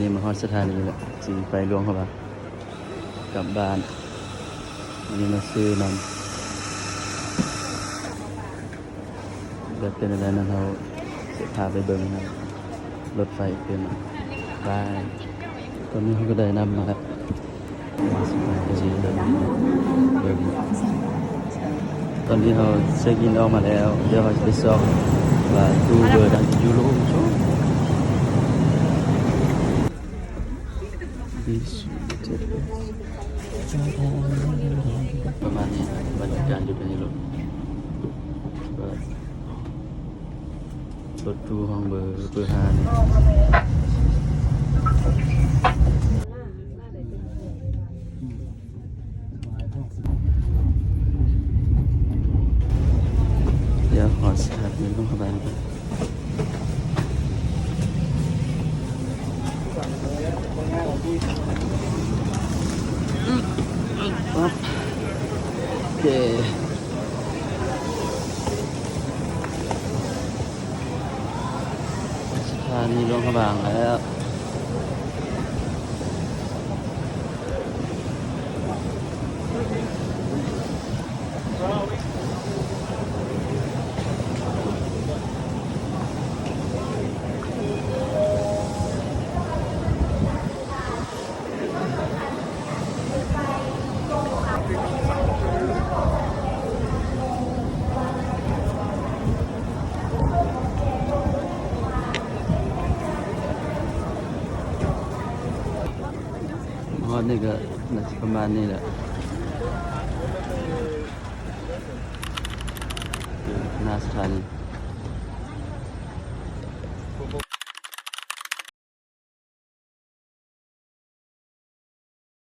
ນີ້ມາຮອດສະຖານີແລ້ວ ຊິໄປຫຼວງພະບາງ ກັບບ້ານ. ອັນນີ້ມາຊື້ນຳ ແບບເປັນແນວໃດນັ້ນ ເຮົາຊິພາໄປເບິ່ງນຳ ລົດໄຟຂຶ້ນ ບາຍ. ຕອນນີ້ເຮົາກໍໄດ້ນຳມາແລ້ວ ຕອນນີ້ເຮົາເຊັກອິນອອກມາແລ້ວ ດຽວເຮົາຈະໄປຊອກວ່າຕູ້ເບີໃດຢູ່ລຸ່ມສຸດ. ປະມານນີ້ ບັນຍາກາດຢູ່ໃນລົດ ລົດຕູ້ຫ້ອງເບີ ເບີຫ້ານີ້. ດຽວຂໍສະຖານນີລົງພະບາງກ່ອນ. ໂອເຄ ສະຖານີຫຼວງພະບາງແລ້ວ. ຮອດນີ້ກໍໜ້າຈະປະມານນີ້ແຫຼະ ໜ້າສະຖານີ.